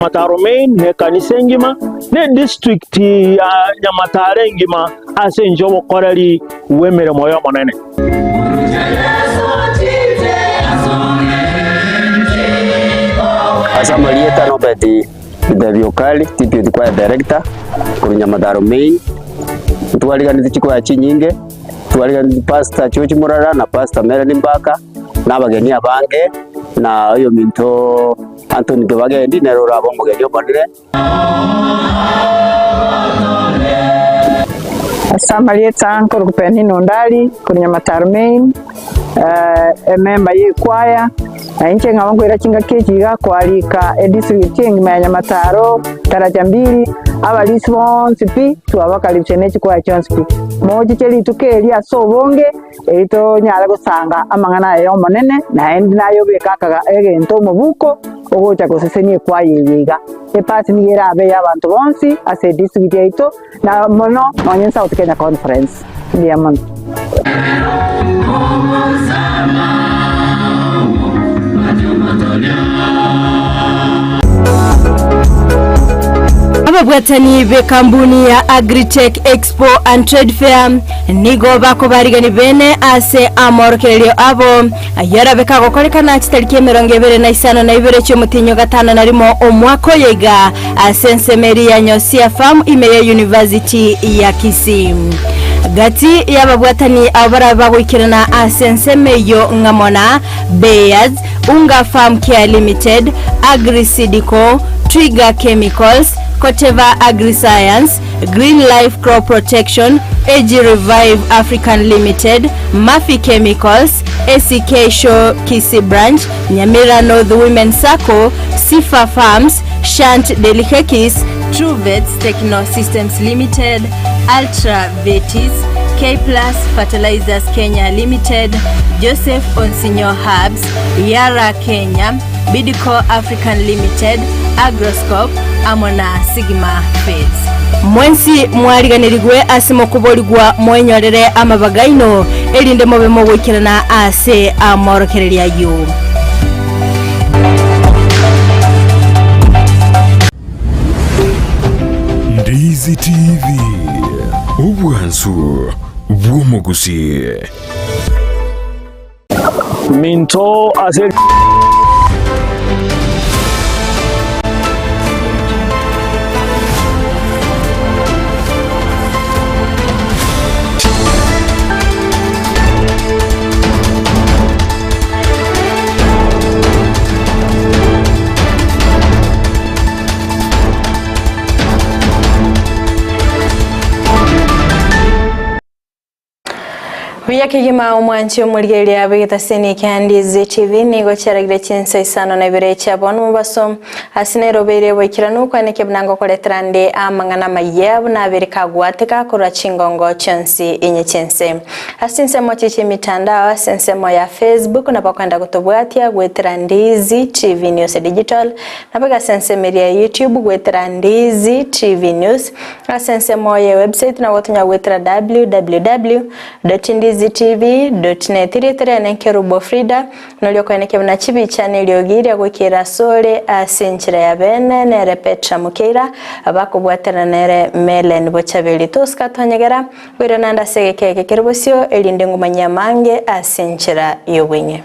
Nyamataro Main, na ekanisa engima, na edistrikti ya Nyamataro engima ase enchera y'obokoreri bw'emeremo y'Omonene. Ase amarieta Norbert Githabi Okari, Deputy Choir Director korwa Nyamataro Main, ntwariganeti chikwaya chinyinge, twariganeti Pastor George Murara na Pastor Melanie Mbaka, na abageni abange, na oyominto Anthony Kibagendi nere orabe omogeni omonene. Ase amarieta nkorokwa Penina Ondari korwa Nyamataro Main, ememba ye ekwaya, na inche nkaba nkoira chingaki echi iga kwarika edistrict engima ya Nyamataro, daraja mbili, abarisi bonsi pi twabakaribisha ne chikwaya chionsi pi. Mochiche rituko eri ase obonge. Erio tonyare gosanga amang'ana aya y'Omonene, naende naye obeke akaga egento omobuko ogocha gosesenia ekwaya eye iga. Epasi nigo erabe ey'abanto bonsi ase edistrict yaito, na mono nonye South Kenya Conference. Mbuya mono. Ababwatani b'ekambuni ya Agritech Expo and Trade Fair nigo bakobarigani bene ase amorokererio abo, ayio arabe kagokorekana chitariki 25 chi'omotienyi o gatano na rimo omwaka oyo iga ase ensemo eria ya Nyosia Farm ime ye University ya Kisii. Gati y'ababwatani abo barabe bagoikerana ase ensemo eyio ng'amo na Bayers, Unga Farm Care Limited, Agri Seed Co, Twiga Chemicals, Koteva Agriscience, Green Life Crop Protection, AG Revive African Limited, Murphy Chemicals, ACK Show Kisii Branch, Nyamira North Women Sacco, Sifa Farms, Shant Delicacies, Truvets Techno Systems Limited, Ultra Vetis, K Plus Fertilizers Kenya Limited, Joseph Onsinyo Herbs, Yara Kenya, Bidco African Limited, Agroscope, amo na Sigma Feeds. Mwensi mwariganirigwe ase mokoborigwa moenyorere amabaga aino, erinde mobe mogoikerana ase amorokererio ayio. Ndizi TV, obwansu bw'omogusii. Minto ase. Buya kegima omwanchi omorigereria bw'egetaseni kia Ndizi TV nigo chiaragire chinsa isano na ibere chia bono mobaso ase nairobi boikeranu kwaneke buna ngokoretera nde amang'ana amaya buna abere kagwateka korwa chingongo chionsi inye chiense. Ase chinsemo chie chi'emitandao ase ensemo ya Facebook nabo okoenda gotobwatia goetera Ndizi TV News Digital, nabo iga ase ensemo eria ya YouTube goetera Ndizi TV News, ase ensemo ye website nabo otonya goetera www.ndizitv.net. Erieta riane Nkerubo Frida, noria okoenekia buna chibicha na eriogi riria goikera asore ase enchera ya bene nere Petra Mukeira, abakobwaterana nere Mellen Bochaberi. Tosika tonyegera. Boira naende ase egeka eke kere bosio, erinde ngomanyie amange ase enchera y'obweng'e.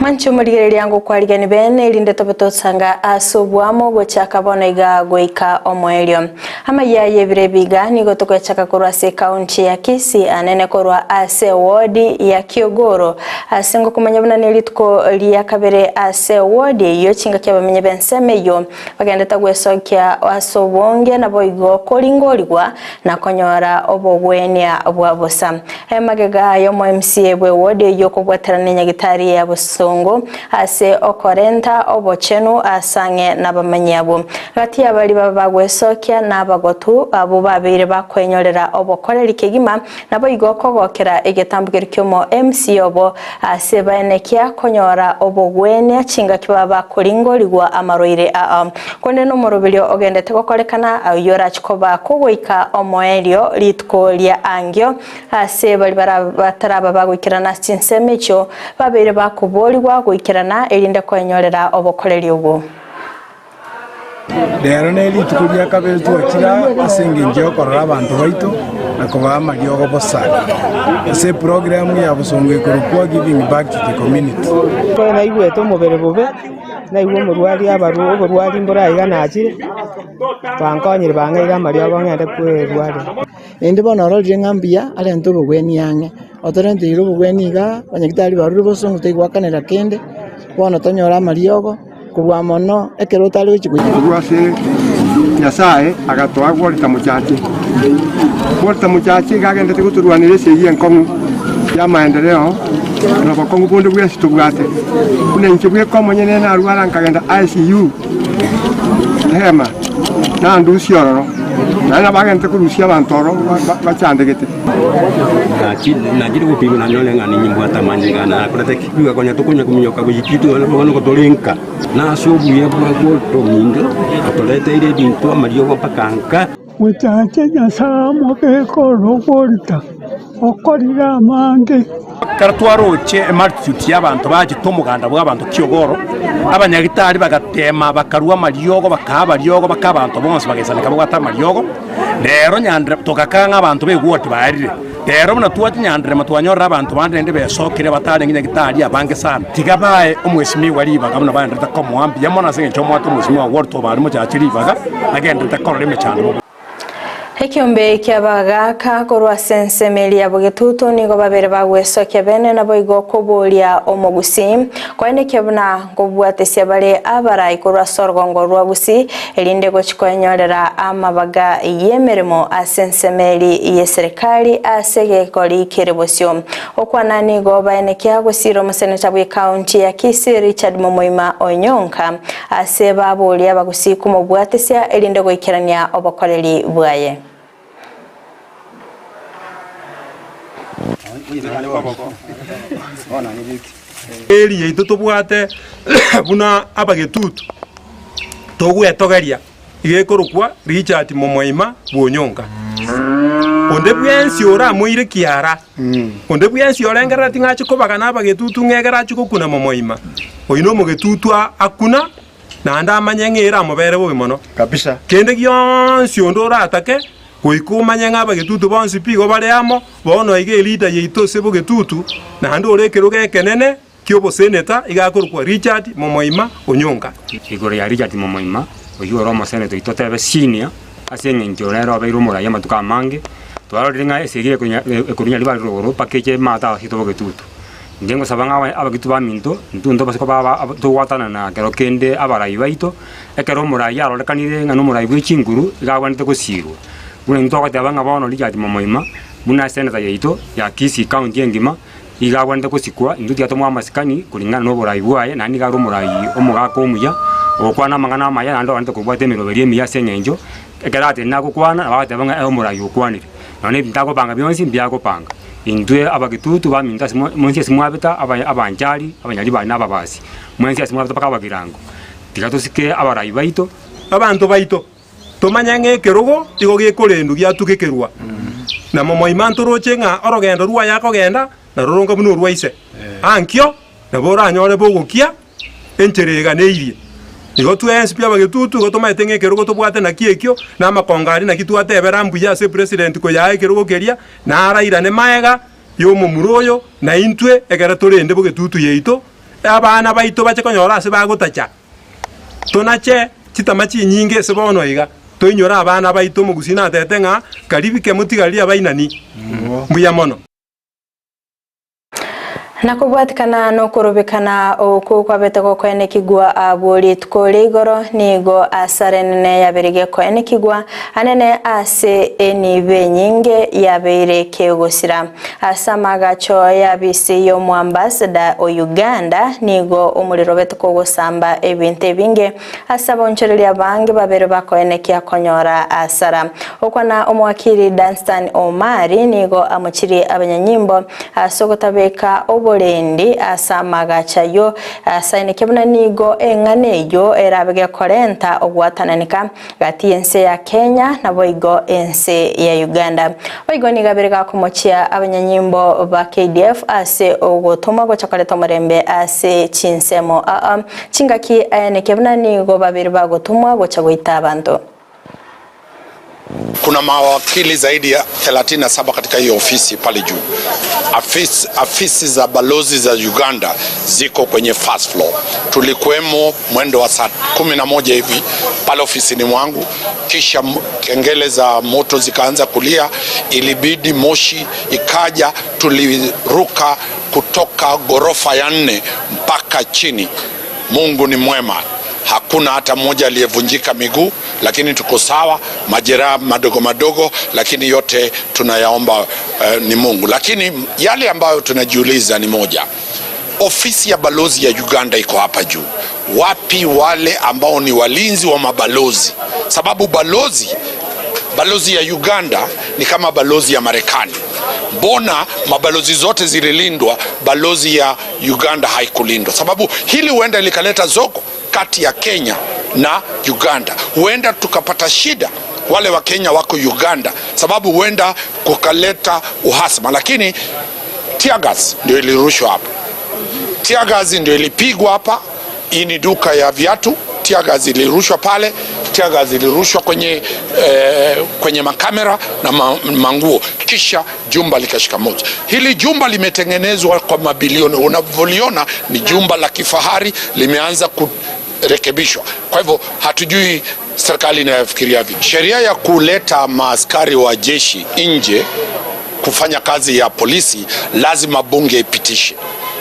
Mwanche omorigereria ngokwarigani bene, erinde tobe tosanga ase oboamo gochaka bono iga goika omoerio. Amayia y'ebiro ebi iga nigo togochaka korwa ase ekaunti ya Kisii anene korwa ase ewodi ya Kiogoro ase ngokomanya buna nerituko ria kabere ase ewodi eyio chingaki abamenyi b'ensemo eyio bagendete gwesokia ase obonge naboigo koringorigwa na konyora obogwenia bwa bosa. Magega y'omo MCA bw'ewodi eyio okobwaterana nenyagitari ya Bosongo. Bosongo ase okorenta obochenu ase ang'e nabamenyi abwo. Gati y'abaria babe bagwesokia na abagotu, abwo babeire bakwenyorera obokoreri kegima, naboigo kogokera egetambo keria ki'omo MC obo ase baenekia konyora obogwenia chingaki baba bakoringorigwa amarwaire ao. Konde nomoroberio ogendete gokorekana oyio orache koba kogoika omoerio rituko ria angio ase baria bataraba bagoikerana ase chinsemo echio babeire bakoborigwa goikerana erinde koenyorera obokoreri obwo. Rero nerituko ria kabere twachire aa ase engencho y'okorora abanto baito na kobaa amariogo bosa ase eprogramu ya bosongo ekorokwa Giving Back to the Community. Ekero naigwete omobere bobe, naigwa omorwari abarwa oborwari mbore aiga nachire, bankonyire bang'eire amariogo ng'ende kwerwaria. Naende bono ororire ng'a mbuya arente obogwenia ang'e, otorenteire obogwenia igaa, abanyagitari barure bosongo toigwakanera kende, bono tonyore amariogo. Kobua mono ekero otare gochia goika. Korwa ase Nyasae agatoa gworita mochache. Gworita mochache iga agendete gotorwanera esegi enkong'u y'amaendeleo na obokong'u bonde bwensi tobwate. Buna inche bweka omonyene narwara nkagenda ICU Hema nandusia ororo, naende nabo agendete korusia abanto ororo bachandegete. Nachire gopima nanyore ng'a nimbwate amanyinga ane nakorete ki? Nigo konya tokonya kominyoka goika intwe bono gotore nka. Na ase obuya bwa otominto atoreteire ebinto amariogo mpaka nka. Mochache Nyasae omobeke orogoita, okorire amange. Ekero twaroche emultitude y'abanto bachete omoganda bw'abanto ki'ogoro, abanyagitari bagateema bakarua amariogo bakaa abariogo baka abanto bonsi bagaisaneka babwate amariogo. Rero nyandire togakang'a abanto b'egwoti baerire. Rero buna twacha nyanderema twanyorire abanto bande naende besokire batarenge nyagitari abange sana. Tiga bae omwesimigwa ribaga buna baenderete komoa mbuya mono ase engencho omwate omwesimigwa Walter Obare mochache ribaga agenderete korora emechando bobe. Ekeombe ki'abagaaka korwa ase ensemo eria ya Bogetutu nigo babere bagwesokia bene naboigo koboria omogusii koenekia buna nkobwatesia bare abarai korwa ase orogongo rwa Gusii erinde gochia koenyorera amabaga y'emeremo ase ensemo eri y'eserekari ase egekori kere bosio. Okwana nigo baenekia gosiira omoseneta bw'ecounty ya Kisii Richard Momoima Onyonka ase baboria abagusii komobwatesia erinde goikerania obokoreri bwaye. Eri yaito tobwate buna abagetutu togwetogeria iga ekorokwa Richard Momoima bw'Onyonka. Onde bwensi oramoire kiara, onde bwensi orengerereti ng'a achie kobagana abagetutu ng'a egere achie gokuna Momoima, oyio nomogetutu akuna naende amanye ng'a ere amobere bobe mono. Kende gionsi onde oratake, goika omanye ng'a abagetutu bonsi pi igo bare amo, Bono iga elida yaito ase bogetutu, naende ore ekerogo ekenene ki'oboseneta, iga akorokwa Richard Momoima Onyonka. Igoro ya Richard Momoima, oyio ore omoseneta oito tebe senior, ase eng'encho nere obeire omorai amatuko amange, twarorire ng'a esegi ekorunya ribaga rire igoro mpaka eche emate ase bogetutu. Inche ngosaba ng'a abagetutu baminto, intwe ntobase koba aba togwatanana kero kende abarai baito, ekero omorai arorekanire ng'a nomorai bwe chinguru, iga abwenerete gosirwa. Buna intwe togoteba ng'a bono Richard Momoima, buna eseneta yaito ya Kisii County engima, iga abwenerete gosikwa, intwe tiga tomoe amasikani kuringana na oborai bwaye, naende nigo are omorai omogaka omuya, ogokwana amang'ana amaya naende oganete kobwata emeroberi emiya ase eng'encho, ekero atenena agokwana nabo agoteba ng'a eh omorai okwanire. Nonya na ebinto agopanga bionsi mbuya agopanga. Intwe abagetutu baminto ase mwensi ase mwabeta, aba abanchari, abanyaribari na ababasi, mwensi ase mwabeta mpaka abagirango, tiga tosike abarai baito. Abanto baito Tomanye ng'a ekerogo igo gekorendwa giatugekerwa, na momoima ntoroche ng'a orogendo rwaye akogenda naroronga buna orwa ise. Ankio nabo oranyore bogokia enchera eganeirie. Igo twensi pi abagetutu igo tomaete ng'a ekerogo tobwate naki ekio, na amakongo aria naki twatebera mbuya ase president koyaa ekerogo keria, narairane maega y'omomura oyo, na intwe ekero torende bogetutu yaito, abana baito bache konyora ase bagotacha. Tonache chitama chinyinge ase bono iga, toinyore abana baito omogusii natete ng'a karibike motigarerie abainani. Mbuya mono. Na kobwatikana nokorobekana okwo kwabete gokoenekigwa abwo rituko ria igoro, nigo asara enene yabeire gekoenekigwa anene ase enibo enyinge yabeire kegosira. Ase amagacho y'abisi y'omoambassador o Uganda nigo omorero obete kogosamba ebinto ebinge Ase abaonchoreria abange babere bakoenekia konyora asara. Okwana omowakiri Dunstan Omari nigo amochirie abanyanyimbo ase ogotabeka oborendi ase amagacho ayio asaineke buna nigo eng'ana eyio erabe gekorenta ogwatananeka gati y'ense ya Kenya naboigo ense ya Uganda. Boigo nigo abere gakomochia abanyanyimbo ba KDF ase ogotomwa gocha koreta omorembe ase chinsemo aa. Chingaki ayaneke buna nigo babere bagotomwa gocha goita abanto. Kuna mawakili zaidi ya 37 katika hiyo ofisi pale juu. Afisi, afisi za balozi za Uganda ziko kwenye first floor. Tulikuwemo mwendo wa saa 11 hivi pale ofisini mwangu, kisha kengele za moto zikaanza kulia, ilibidi moshi ikaja, tuliruka kutoka ghorofa ya nne mpaka chini. Mungu ni mwema, hakuna hata mmoja aliyevunjika miguu, lakini tuko sawa, majeraha madogo madogo, lakini yote tunayaomba eh, ni Mungu. Lakini yale ambayo tunajiuliza ni moja, ofisi ya balozi ya Uganda iko hapa juu, wapi wale ambao ni walinzi wa mabalozi? Sababu balozi balozi ya Uganda ni kama balozi ya Marekani. Mbona mabalozi zote zililindwa, balozi ya Uganda haikulindwa? Sababu hili huenda likaleta zogo kati ya Kenya na Uganda, huenda tukapata shida wale wa Kenya wako Uganda, sababu huenda kukaleta uhasama. Lakini tear gas ndio ilirushwa hapa, tear gas ndio ilipigwa hapa. Hii ni duka ya viatu, tear gas ilirushwa pale, tear gas ilirushwa kwenye, eh, kwenye makamera na ma, manguo, kisha jumba likashika moto. Hili jumba limetengenezwa kwa mabilioni, unavyoliona ni jumba la kifahari, limeanza kurekebishwa. Kwa hivyo hatujui serikali inayofikiria vipi. Sheria ya kuleta maaskari wa jeshi nje kufanya kazi ya polisi lazima bunge ipitishe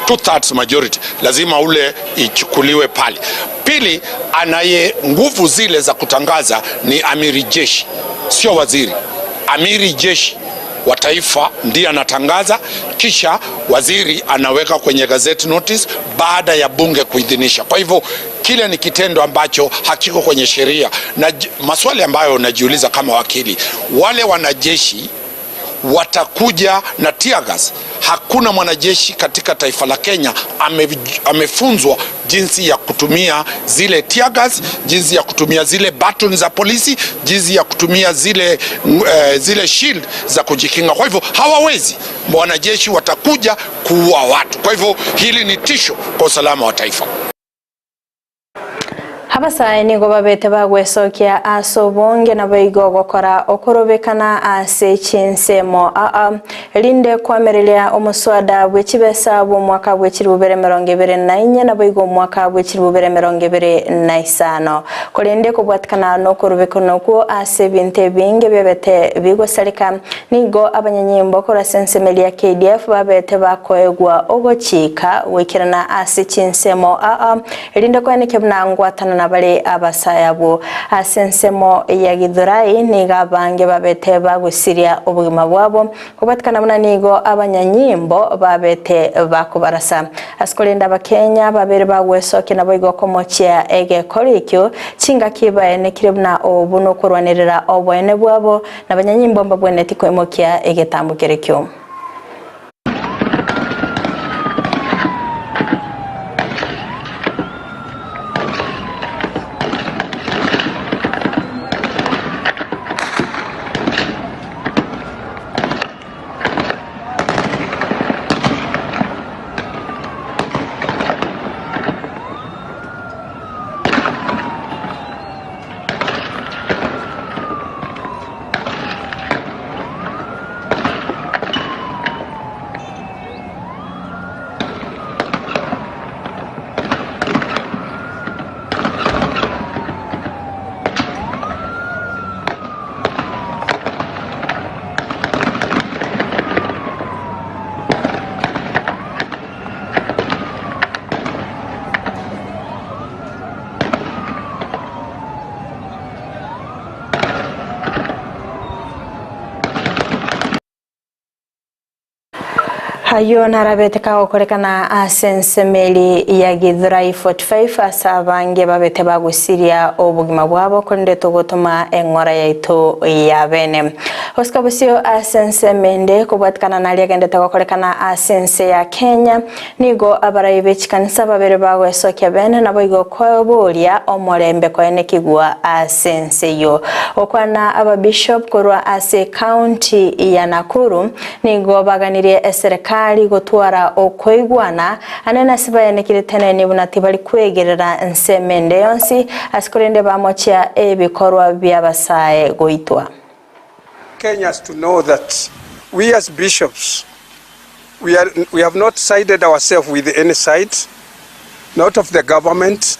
two thirds majority, lazima ule ichukuliwe pale. Pili, anaye nguvu zile za kutangaza ni amiri jeshi, sio waziri. Amiri jeshi wa taifa ndiye anatangaza, kisha waziri anaweka kwenye gazette notice baada ya bunge kuidhinisha. Kwa hivyo kile ni kitendo ambacho hakiko kwenye sheria, na maswali ambayo unajiuliza kama wakili, wale wanajeshi watakuja na tear gas. Hakuna mwanajeshi katika taifa la Kenya ame, amefunzwa jinsi ya kutumia zile tear gas, jinsi ya kutumia zile baton za polisi, jinsi ya kutumia zile, zile shield za kujikinga. Kwa hivyo hawawezi, wanajeshi watakuja kuua watu. Kwa hivyo hili ni tisho kwa usalama wa taifa. Abasae nigo babete bagwesokia ase obonge naboigo gokora okorobekana ase chinsemo aa erinde kwamereria omoswada bwe chibesa bw'omwaka bwe chirubere mirongo ibere na inye naboigo omwaka bwe chirubere mirongo ibere na isano korende kobwatikana nokorobekana okwo ase ebinto ebinge biabete bigosareka nigo abanyanyimbo korase ensemo ya KDF babete bakoegwa ogochika goikerana ase chinsemo aa erinde kweneke buna ngwatana na bale abasaya abo ase ensemo ya Githurai nigo abange babete bagusiria obogima bwabo kobwatikana buna nigo abanyanyimbo babete bakobarasa ase korenda abakenya babere bagwesokia nabo igo komochia egekoro ekio chingaki baenekire buna obu nokorwanerera oboene bwabo na abanyanyimbo mbabwenereti koimokia egetambo kere kio. Ayio narabete kagokorekana ase ensemeri ya Githurai 45 ase abange babete bagusiria obogima bwabo korende togotoma eng'ora yaito ya bene. Gosika bosio ase ensemo ende kobwatikana naria agendete gokorekana ase ense ya Kenya nigo abarai be chikanisa babere bagoesokia bene naboigo koboria omorembe koenekigwa ase ense eyio. Gokwana ababishop korwa ase ecounty ya Nakuru Nigo baganirie eserekari gotwara okoigwana anene ase bayanekire teneni buna tibari kwegerera ensemo ende yonsi ase korende bamochia ebikorwa bi'abasae goitwa. Kenyans to know that we as bishops we are we have not sided ourselves with any side, not of the government,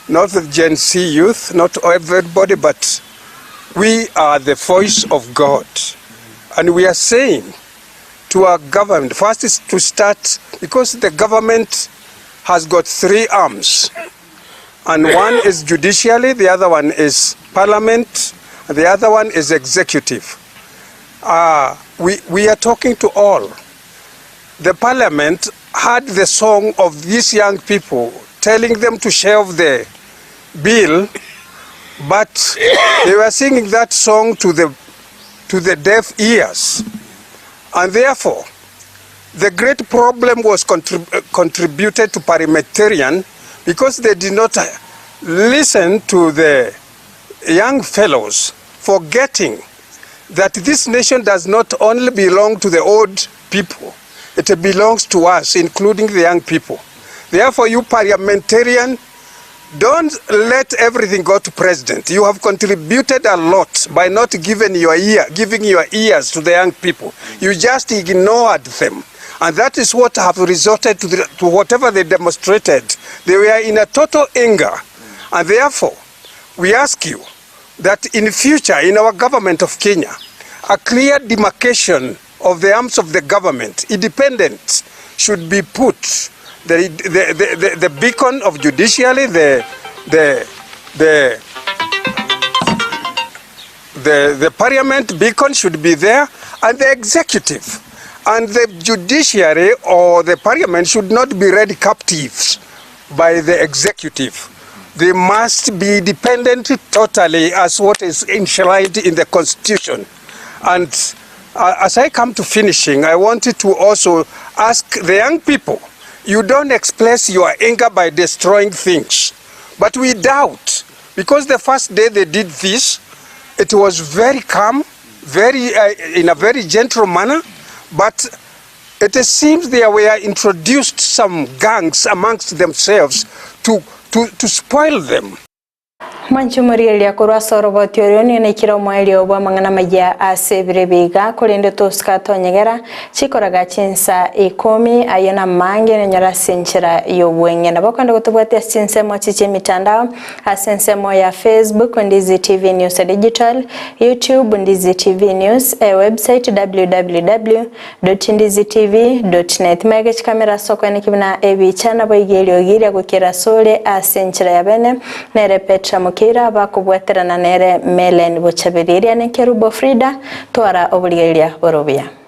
not the Gen Z youth, not everybody, but we are the voice of God. And we are saying to our government, first is to start, because the government has got three arms. And one is judiciary, the other one is parliament, and the other one is executive. Uh, we, we are talking to all. The parliament had the song of these young people telling them to shelve the bill, but they were singing that song to the, to the deaf ears. And therefore, the great problem was contrib contributed to parliamentarian because they did not listen to the young fellows, forgetting that this nation does not only belong to the old people, it belongs to us, including the young people. Therefore, you parliamentarian, don't let everything go to president. You have contributed a lot by not giving your ear, giving your ears to the young people. You just ignored them. And that is what have resulted to, the, to whatever they demonstrated. They were in a total anger. And therefore, we ask you that in future, in our government of Kenya, a clear demarcation of the arms of the government, independent, should be put. The, the, the, the, the beacon of judiciary, the, the, the, the, the parliament beacon should be there, and the executive. And the judiciary or the parliament should not be led captives by the executive. They must be dependent totally as what is enshrined in the constitution. And uh, as I come to finishing, I wanted to also ask the young people, you don't express your anger by destroying things. But we doubt, because the first day they did this, it was very calm, very uh, in a very gentle manner, but it seems there were introduced some gangs amongst themselves to, to, to spoil them. Mwanche omorigereria korwa ase oroboti oria nigo naikire omoerio bw'amang'ana amayia ase ebiro ebi iga, korende tosika tonyegera chikoraga chinsa ikomi, ayio namange nonyore ase enchera y'obweng'e. Nabo kende gotobwatia ase chinsemo echi chi'emitandao, ase ensemo ya Facebook, Ndizi TV News Digital, YouTube, Ndizi TV News, ewebsite www. Ndizitv.net. Mege chikamera ase okoeneki buna ebicha naboigo eriogi riria gokera asore ase enchera ya bene, nere Petra Mokeira bakobwaterana nere Melen Bochaberi. Eria ne Kerubo Frida, twara oborigereria bore obuya.